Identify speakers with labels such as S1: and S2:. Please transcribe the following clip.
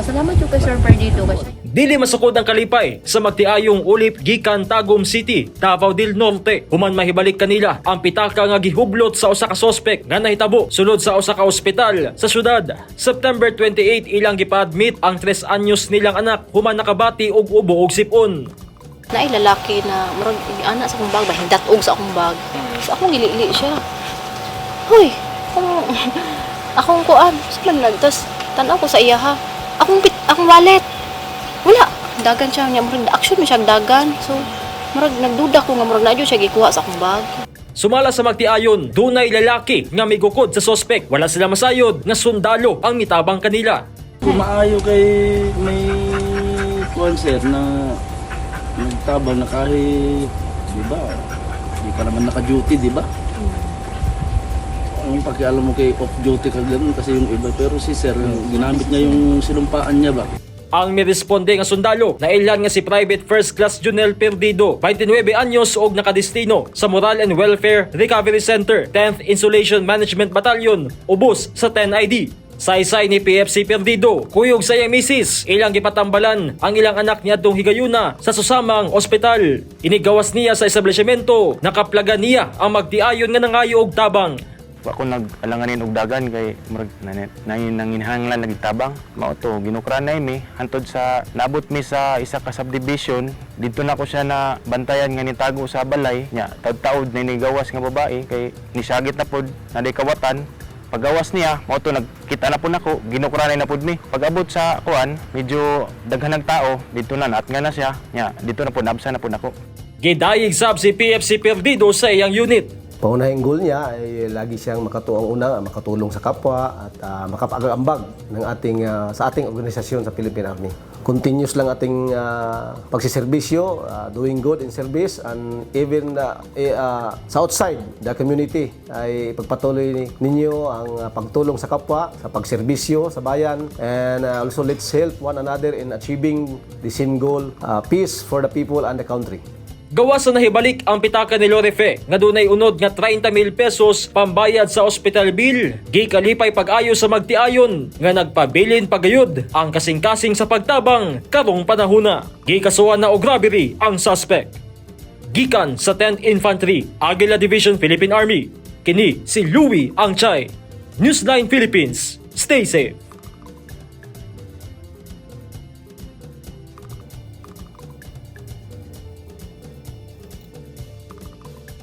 S1: Pasalamat jud kay Sir Perdido kay siya.
S2: Dili masukod ang kalipay sa magtiayong ulip gikan Tagum City, Davao del Norte. Human mahibalik kanila ang pitaka nga gihublot sa usa ka sospek nga nahitabo sulod sa usa ka ospital sa syudad. September 28 ilang gipa-admit ang 3 anyos nilang anak human nakabati og ubo og sipon.
S1: Naay lalaki na murag ana sa akong bag ba, hindat-og sa akong bag. So akong gilili siya. Hoy, akong akong kuan, sa man nag tas tan-aw ko sa iya ha. Akong wallet. Wala, dagan siya niya, murag action man siya dagan. So murag nagduda ko nga murag na siya gikuha sa akong bag.
S2: Sumala sa magtiayon, dunay lalaki nga migukod sa sospek. Wala sila masayod nga sundalo ang mitabang kanila.
S3: Kung maayo kay may kuan, sir, na nagtabang na kahit, di ba, di ka naman naka-duty, di ba? Ang pakialam mo kay off duty ka ganun kasi yung iba, pero si sir, ginamit niya yung sinumpaan niya ba?
S2: Ang miresponde nga sundalo na ilan nga si Private First Class Junel Perdido, 29 anyos og nakadestino sa Moral and Welfare Recovery Center, 10th Insulation Management Battalion, ubos sa 10 ID. Saysay ni PFC Perdido, kuyog sa iyang misis, ilang gipatambalan ang ilang anak niadtong higayuna sa susamang ospital. Inigawas niya sa establishmento, nakaplagan niya ang magtiayon nga nangayo og tabang.
S4: Wa ko nag-alanganin og dagan kay murag nanginhanglan lagi tabang. Mao to ginukranay mi hantod sa naabot mi sa isa ka subdivision. Didto na ko siya na bantayan nga nitago sa balay nya. Taud-taud na nigawas nga babae kay nisagit na pod na di kawatan. Pagawas niya, mao to nagkita na pod nako, ginukranay na pod mi. Pag-abot sa kuan, medyo daghan ng tao didto na naatngan na siya nya. Didto na pod nabsa na pod nako.
S2: Gidayig sab si PFC Perdido sa iyang unit.
S5: Pangunahing goal niya ay lagi siyang makatuang una, makatulong sa kapwa at makapag-ambag ng ating sa ating organisasyon sa Philippine Army. Continuous lang ating pagsiservisyo, doing good in service and even sa outside the community ay ipagpatuloy ninyo ang pagtulong sa kapwa, sa pagserbisyo sa bayan, and also let's help one another in achieving the same goal, peace for the people and the country.
S2: Gawas sa nahibalik ang pitaka ni Lorefe nga dunay unod nga 30 mil pesos pambayad sa hospital bill. Gikalipay pag-ayo sa magtiayon nga nagpabilin pagayod ang kasing-kasing sa pagtabang karong panahuna. Gikasuhan na og robbery ang suspect. Gikan sa 10th Infantry, Aguila Division, Philippine Army. Kini si Louie Angchay. Newsline Philippines. Stay safe.